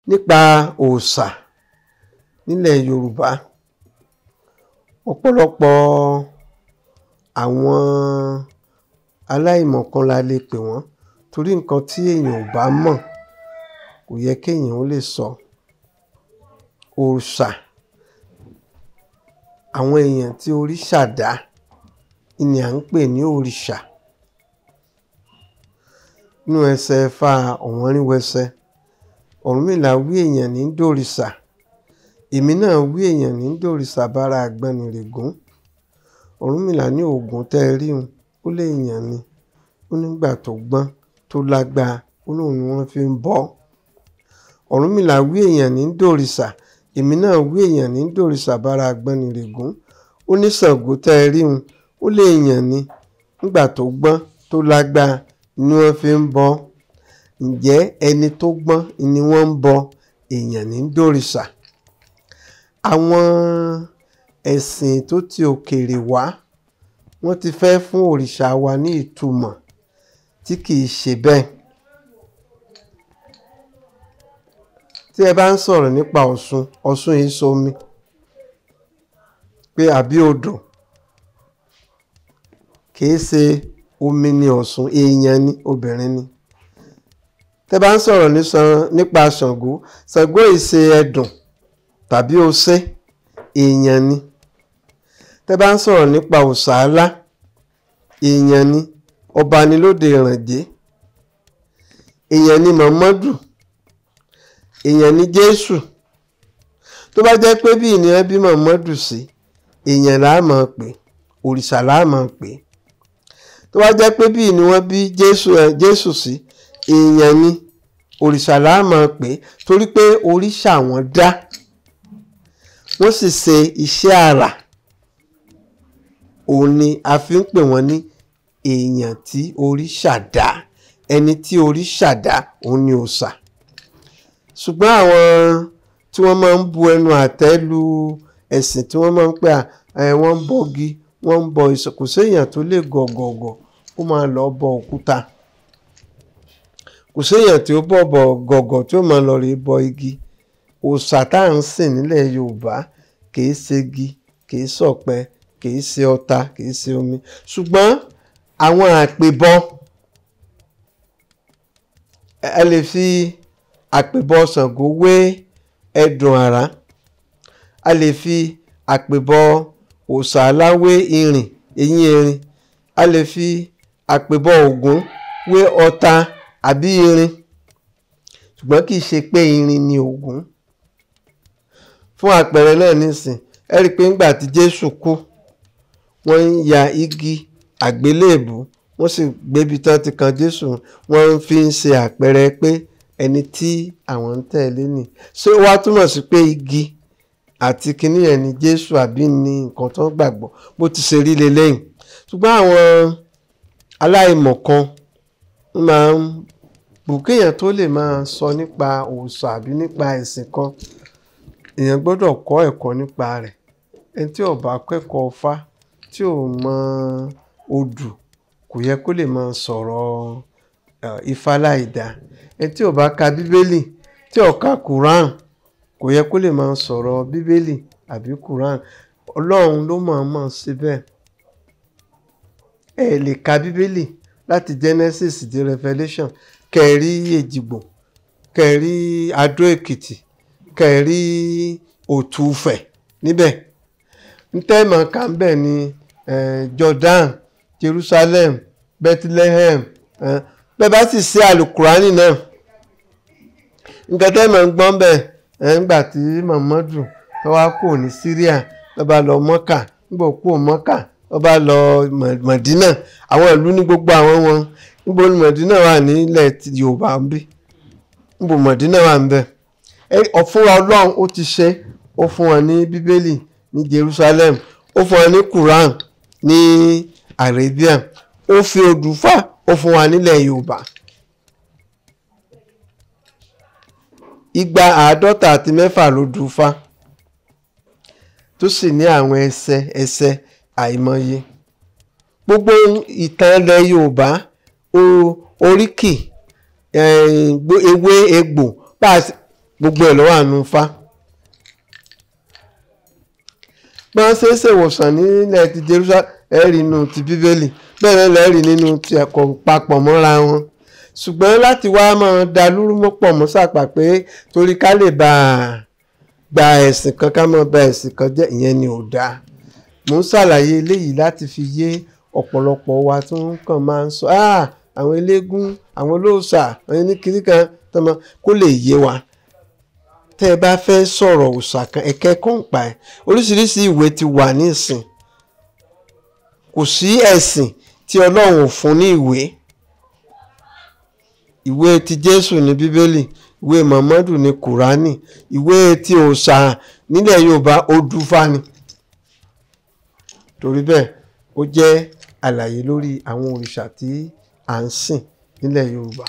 Nípa òòṣà nílẹ̀ Yorùbá, ọ̀pọ̀lọpọ̀ àwọn aláìmọ̀kan la lè pè wọ́n, torí nǹkan tí èèyàn ò bá mọ̀ kò yẹ kéèyàn ó lè sọ. Òòṣà, àwọn èèyàn tí òrìṣà dá ni à ń pè ní òrìṣà. Nínú ẹsẹ̀ Ifá Ọ̀wọ́nrín-wẹsẹ, Ọ̀rúnmìlà wí èèyàn ní dòrìṣà, èmi náà wí èèyàn ní dòrìṣà bára àgbọnnìrègún. Ọ̀rúnmìlà ní Ògún tẹ́ ẹ rí un, ó léèyàn ni, ó nígbà tó gbọ́n tó lágbára, ó lóun ni wọ́n fi ń bọ ọ́. Ọ̀rúnmìlà wí èèyàn ní dòrìṣà, èmi náà wí èèyàn ní dòrìṣà bára àgbọnnìrègún. Ó ní Ṣàngó tẹ́ ẹ rí un, ó léèyàn ni, nígbà tó gbọ́n tó lágbára ni wọ́n fi ń bọ ọ́. Ǹjẹ́ ẹni tó gbọ́n ni wọ́n ń bọ, èèyàn ní dòrìṣà. Àwọn ẹ̀sìn tó ti òkèèrè wá, wọ́n ti fẹ́ fún òrìṣà wa ní ìtumọ̀ tí kì í ṣe bẹ́ẹ̀. Tí ẹ bá ń sọ̀rọ̀ nípa Ọ̀ṣun, Ọ̀ṣun yìí ṣomi pé àbí odò, kì í ṣe omi ni Ọ̀ṣun, èèyàn ni, obìnrin ni. Tẹ bá ń sọ̀rọ̀ nípa Ṣàngó, Ṣàngó yìí ṣe ẹdùn tàbí osé, èèyàn ni. Tẹ bá ń sọ̀rọ̀ nípa Òòṣàlá, èèyàn ni, ọba ni lóde Ìrànjẹ́. Èèyàn ni Mọ̀mọ́dù, èèyàn ni Jésù. Tó bá jẹ́ pé bí ènìyàn bí Mọ̀mọ́dù sí, èèyàn là á máa pè, òrìṣà là á máa pè. Tó bá jẹ́ pé bí ni wọ́n bí Jésù sí, èèyàn ni, òrìṣà là á máa pè, torí pé òrìṣà wọn dá, wọ́n sì ṣe iṣẹ́ àrà. Òun ni a fi ń pè wọ́n ní èèyàn tí òrìṣà dá. Ẹni tí òrìṣà dá òun ni òòṣà. Ṣùgbọ́n àwọn tí wọ́n máa ń bu ẹnu àtẹ́ lu ẹ̀sìn, tí wọ́n máa ń pè wọ́n ń bọgi, wọ́n ń bọ ìṣọ̀, kò séèyàn tó lè gọ̀gọ̀gọ̀ ó máa lọ bọ òkúta. Kò séèyàn tí ó bọ̀ bọ̀ gọ̀gọ̀ tí ó máa lọ rí bọ igi. Òòṣà tá à ń sìn nílẹ̀ Yorùbá kì í ṣe igi, kì í ṣọ̀pẹ, kì í ṣe ọta, kì í ṣe omi. Ṣùgbọ́n àwọn àpèbọ, ẹ lè fi àpèbọ Ṣàngó wé ẹdùn àrá, a lè fi àpèbọ Òòṣàlá wé ìrìn, eyín erin, a lè fi àpèbọ Ògún wé ọta àbí irin. Ṣùgbọ́n kì í ṣe pé irin ni Ògún. Fún àpẹẹrẹ náà nísìn, ẹ rí i pé ńgbà tí Jésù kú, wọ́n ń ya igi àgbélébùú, wọ́n sì gbébi tán ti kan Jésù, wọ́n fi ń ṣe àpẹẹrẹ pé ẹni tí àwọn ń tẹ̀lé nì. Ṣé ó wá túmọ̀ sí pé igi àti kinní yẹn ni Jésù àbí ní nǹkan tó ń gbàgbọ́ bó ti ṣe rí leléyìí? Ṣùgbọ́n àwọn aláìmọ̀kan máa ń bù kéèyàn tó lè máa sọ nípa òòṣà àbí nípa ẹ̀sìn kan, èèyàn gbọ́dọ̀ kọ́ ẹ̀kọ́ nípa rẹ̀. Ẹni tí ò bá kẹ́kọ̀ọ́ Ifá, tí ò mọ odù, kò yẹ kó lè máa sọ̀rọ̀ Ifá láìda. Ẹni tí ò bá ka Bíbélì, tí ò ka Quran, kò yẹ kó lè máa sọ̀rọ̀ Bíbélì àbí Quran. Ọlọ́run ló mọ̀ọ́mọ̀ ṣe bẹ́ẹ̀. Ẹ lè ka Bíbélì láti Genesis dé Revelation, kẹ́ ẹ rí Èjìgbò, kẹ́ ẹ rí Adó Èkìtì, kẹ́ ẹ rí Òtúfẹ̀ níbẹ̀. Ntẹ́mọ̀ ká ń bẹ̀ ni Jordan, Jerusalem, Bethlehem. Bẹ́ẹ̀ bá sì ṣe àlùkùránì náà, nǹkan tẹ́mọ̀ ń gbọ́n bẹ̀ ńgbà tí Mọ̀mọ́dù tó wá kúrò ní Syria, tó bá lọ Mọ́kà, ńgbà kúrò Mọ́kà, tó bá lọ Mọ̀dínà, àwọn ìlú ní gbogbo àwọn wọn. Níbo ni Mọ̀dínà wà nílẹ̀ Yorùbá ń bí? Níbo Mọ̀dínà wà ń bẹ̀? Fúnra Ọlọ́run ó ti ṣe, ó fún wọn ní Bíbélì ní Jerusalem, ó fún wọn ní Quran ní Arabia, ó fi Odùfá ó fún wa nílẹ̀ Yorùbá. 256 ló dùfá, tó sì ní àwọn ẹsẹ̀ ẹsẹ̀ àìmọye. Gbogbo ìtàn ilẹ̀ Yorùbá, oríkì, ewé egbò, bá Gbogbo ẹ̀ ló wà nínú Ifá. Bí wọ́n ṣe ń ṣèwòsàn nílẹ̀ ti Jerusalem, ẹ rí nínú ti Bíbélì, bẹ́ẹ̀ náà lẹ́ rí nínú ti ẹ̀kọ́ papọ̀ mọ́ra wọn. Ṣùgbọ́n láti wá máa da lúrú mọ́ pọ̀ mọ́ sàpà pé torí ká lè bá a gba ẹ̀sìn kan ká máa ba ẹ̀sìn kan jẹ́, ìyẹn ni ò dáa. Mò ń ṣàlàyé eléyìí láti fi yé ọ̀pọ̀lọpọ̀ wa tó ń kàn máa ń sọ, àwọn eléégún, àwọn olóòṣà, àwọn oníkiri kan tó máa kó lè yé wa. Tẹ́ ẹ bá fẹ́ sọ̀rọ̀ òòṣà kan, ẹ kẹ́kọ̀ọ́ ń pa ẹ̀. Oríṣiríṣi ìwé ti wà ní ìsìn. Kò sí ẹ̀sìn tí Ọlọ́run ò fún ní ìwé. Ìwé ti Jésù ní Bíbélì, ìwé Muhammadu ní Kùránì, ìwé ti òòṣà nílẹ̀ Yorùbá Odùfá ni. Torí bẹ́ẹ̀, ó jẹ́ àlàyé lórí àwọn òrìṣà tí à ń sìn nílẹ̀ Yorùbá.